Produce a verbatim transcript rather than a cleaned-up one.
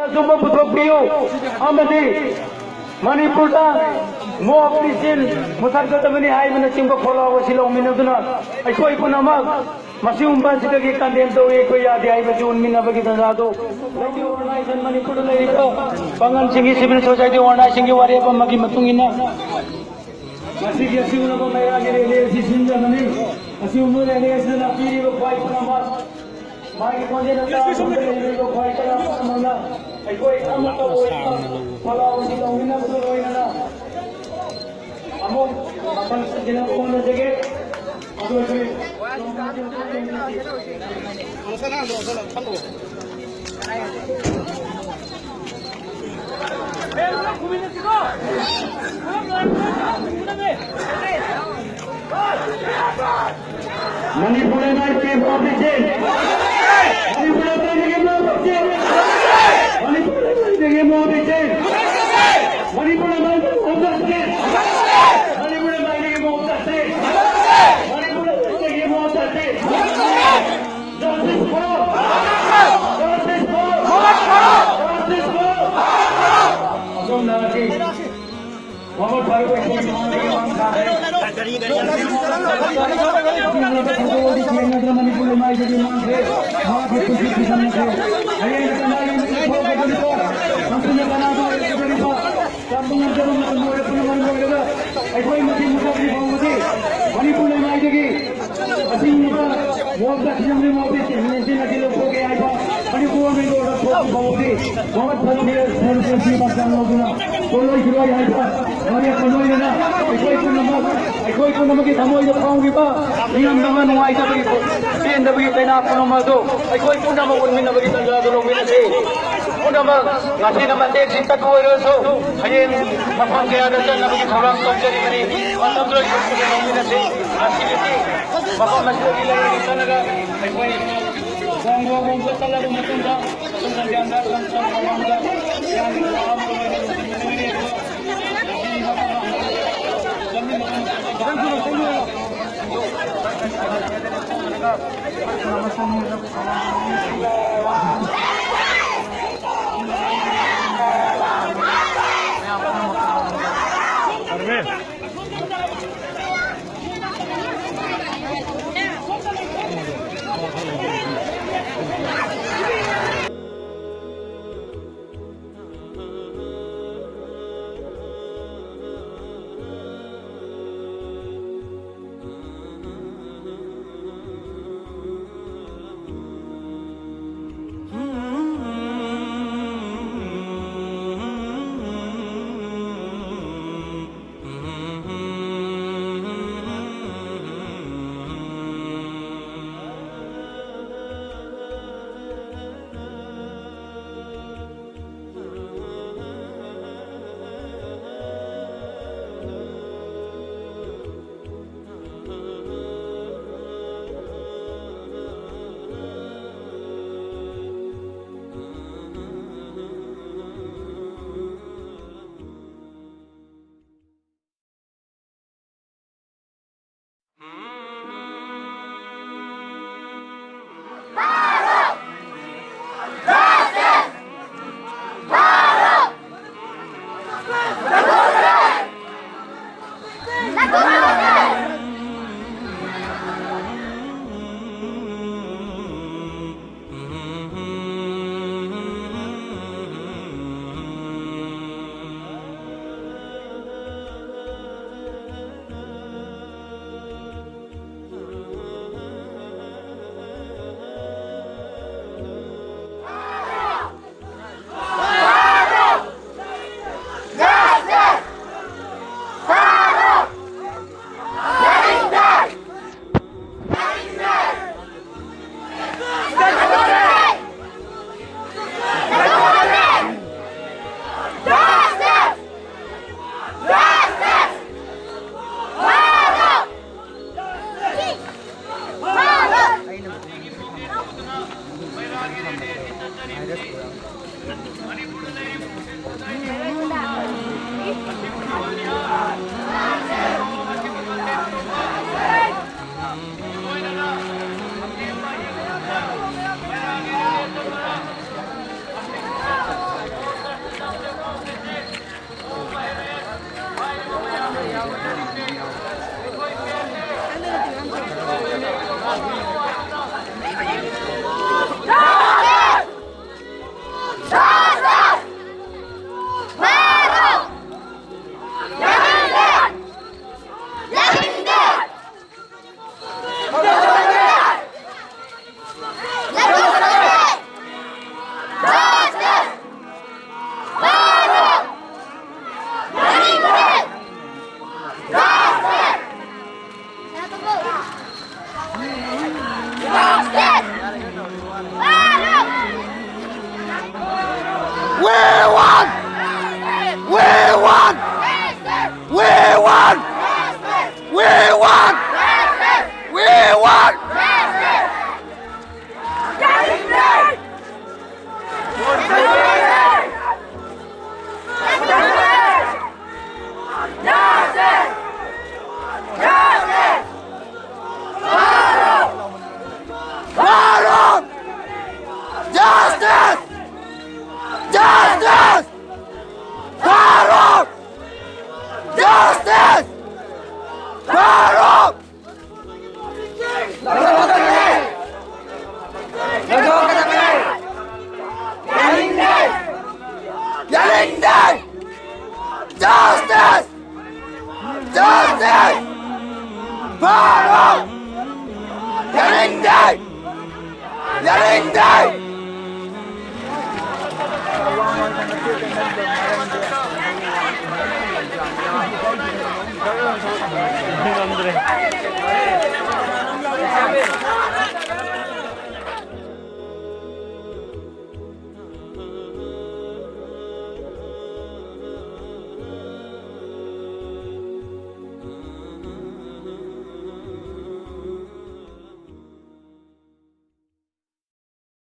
ꯑꯆꯨꯝꯕ ꯄꯨꯊꯣꯛꯄꯤꯌꯨ ꯑꯃꯗꯤ ꯃꯅꯤꯄꯨꯔꯗ ꯃꯣꯞ ꯂꯤꯁꯤꯟ ꯃꯨꯊꯠꯀꯗꯕꯅꯤ ꯍꯥꯏꯕꯅꯆꯤꯡꯕ ꯈꯣꯜꯂꯥꯎ ꯑꯁꯤ ꯂꯧꯃꯤꯟꯅꯗꯨꯅ ꯑꯩꯈꯣꯏ ꯄꯨꯝꯅꯃꯛ ꯃꯁꯤꯒꯨꯝꯕ ꯑꯁꯤꯗꯒꯤ ꯀꯟꯗꯦꯝ ꯇꯧꯏ, ꯑꯩꯈꯣꯏ ꯌꯥꯗꯦ ꯍꯥꯏꯕꯁꯤ ꯎꯟꯃꯤꯟꯅꯕꯒꯤ ꯇꯥꯟꯖꯥꯗꯨ ꯂꯩꯔꯤꯕ organization ꯃꯅꯤꯄꯨꯔꯗ ꯂꯩꯔꯤꯕ ꯄꯥꯡꯒꯜꯁꯤꯡꯒꯤ civil society organizationꯒꯤ ꯋꯥꯔꯦꯞ ꯑꯃꯒꯤ ꯃꯇꯨꯡ ꯏꯟꯅ ꯉꯁꯤꯒꯤ ꯑꯁꯤꯒꯨꯝꯂꯕ ꯃꯩꯔꯥꯒꯤ rally ꯑꯁꯤ ꯁꯤꯟꯖꯕꯅꯤ꯫ ꯑꯁꯤꯒꯨꯝꯕ rally ꯑꯁꯤꯗ ꯂꯥꯛꯄꯤꯔꯤꯕ ꯈ꯭ꯋꯥꯏ ꯄꯨꯝꯅꯃꯛ ꯃꯥꯒꯤ ꯈꯣꯟꯖꯦꯜ ꯑꯁꯤ ꯇꯥꯕꯗ ꯂꯩꯔꯤꯕ ꯈ꯭ꯋꯥꯏ ꯀꯌꯥ ꯄꯨꯝꯅꯃꯛꯅ ꯑꯩꯈꯣꯏ ꯑꯃꯠꯇ ꯑꯣꯏꯕ ꯄꯂꯥꯎ ꯑꯁꯤ ꯇꯧꯃꯤꯟꯅꯕꯒ ꯂꯣꯏꯅꯅ ꯑꯃꯨꯛ ꯃꯊꯪ ꯁꯤꯟꯅꯕ ꯍꯣꯠꯅꯖꯒꯦ꯫ ꯑꯗꯨ ꯑꯩꯈꯣꯏ Manipur M I P F official, Manipur M I P F official, Manipur M I P F official, Manipur M I P F official, Manipur M I P F official, Manipur M I P F official. Justice for! Justice for! Justice for! ꯑꯁꯣꯝ ꯅꯍꯥꯛꯀꯤ ꯃꯃꯜ ꯐꯥꯔꯨꯕ ꯑꯩꯈꯣꯏꯒꯤ ꯃꯃꯥꯡꯗꯒꯤ ꯃꯥꯡ ꯊꯥꯈ꯭ꯔꯦ꯫ ꯊꯧꯒꯜꯗꯤ ꯊꯦꯡꯅꯗꯅ ꯃꯅꯤꯄꯨꯔ ꯂꯩꯃꯥꯏꯗꯒꯤ ꯃꯥꯡꯈ꯭ꯔꯦ꯫ ꯃꯍꯥꯛꯀꯤ ꯄꯨꯟꯁꯤ ꯊꯤꯁꯤꯟꯅꯈ꯭ꯔꯦ꯫ ꯍꯌꯦꯡ ꯀꯅꯥꯒꯤ ꯃꯤꯡꯗ ꯊꯣꯛꯀꯗꯧꯔꯤꯕ? ꯍꯟꯊꯅ ꯀꯅꯥꯗ ꯑꯣꯏꯔꯛꯀꯗꯧꯔꯤꯕ? ꯇꯝꯕ ꯉꯝꯗꯕ ꯃꯇꯝ ꯑꯣꯏꯔꯛꯄꯅ ꯃꯔꯝ ꯑꯣꯏꯔꯒ ꯑꯩꯈꯣꯏ ꯃꯆꯤꯟ ꯃꯊꯛꯀꯤ ꯐꯥꯎꯕꯗꯤ ꯃꯅꯤꯄꯨꯔ ꯂꯩꯃꯥꯏꯗꯒꯤ ꯑꯁꯤꯒꯨꯝꯕ ꯃꯣꯞꯇ ꯊꯤꯖꯤꯟꯕꯒꯤ ꯃꯍꯨꯠꯇ ꯁꯤꯖꯤꯟꯅꯁꯤ ꯂꯧꯊꯣꯛꯀꯦ ꯍꯥꯏꯕ ꯃꯅꯤꯄꯨꯔ ꯃꯤꯡꯗ ꯊꯣꯛꯄ ꯐꯥꯎꯕꯗꯤ ꯃꯃꯠ ꯐꯠꯇꯦ ꯁꯔꯨꯛ ꯍꯛꯆꯥꯡ ꯂꯧꯗꯨꯅ ꯄꯣꯠꯂꯣꯏ ꯁꯤꯔꯣꯏ ꯍꯥꯏꯕ ꯋꯥꯔꯦꯞꯀ ꯂꯣꯏꯅꯅ ꯑꯩꯈꯣꯏ ꯄꯨꯝꯅꯃꯛ ꯑꯩꯈꯣꯏ ꯄꯨꯝꯅꯃꯛꯀꯤ ꯊꯃꯣꯏꯗ ꯐꯥꯎꯔꯤꯕ ꯅꯤꯡꯉꯝꯗꯕ ꯅꯨꯡꯉꯥꯏꯇꯕꯒꯤ ꯄꯦꯟꯗꯕꯒꯤ ꯀꯩꯅꯥ ꯄꯨꯝꯅꯃꯛ ꯑꯗꯨ ꯑꯩꯈꯣꯏ ꯄꯨꯝꯅꯃꯛ ꯎꯠꯃꯤꯟꯅꯕꯒꯤ ꯇꯥꯟꯖꯥ ꯑꯗꯨ ꯂꯧꯃꯤꯟꯅꯁꯤ꯫ ꯄꯨꯝꯅꯃꯛ ꯉꯁꯤꯅ ꯃꯇꯦꯛ ꯈꯤꯇꯪ ꯑꯣꯏꯔꯁꯨ ꯍꯌꯦꯡ ꯃꯐꯝ ꯀꯌꯥꯗ ꯆꯠꯅꯕꯒꯤ ꯊꯧꯔꯥꯡ ꯇꯧꯖꯔꯤꯕꯅꯤ꯫ ꯃꯇꯝ ꯂꯣꯏ ꯌꯧꯁꯤꯜꯂꯛꯂꯕꯅꯤꯅ ꯉꯁꯤꯒꯤꯗꯤ ꯃꯐꯝ ꯑꯁꯤꯗꯒꯤ ꯂꯩꯔꯒ ꯆꯠꯂꯒ ꯑꯩꯈꯣꯏ ꯀꯣꯡꯒꯣꯒꯨꯝꯕ ꯆꯠꯂꯕ ꯃꯇꯨꯡꯗ ꯑꯗꯨꯒ ꯒ꯭ꯌꯥꯟꯗ ꯀꯟꯁꯔ ꯃꯃꯥꯡꯗ ꯒ꯭ꯌꯥꯟꯒꯤ ꯋꯥꯍꯪ ꯑꯣꯏꯅ ꯂꯣꯏꯁꯤꯟꯒꯗꯕꯅꯤ꯫ ꯉꯁꯤ ꯃꯐꯝ ꯑꯁꯤꯗ ꯆꯠꯃꯤꯟꯅꯕ ꯃꯇꯝꯗ We want! We want! We want! We want! We want! Justice! Justice! Faruk! Justice! Faruk! ꯌꯥꯅꯤꯡꯗꯦ! ꯌꯥꯅꯤꯡꯗꯦ! Justice! Justice! Faruk! ꯌꯥꯅꯤꯡꯗꯦ! ꯌꯥꯅꯤꯡꯗꯦ!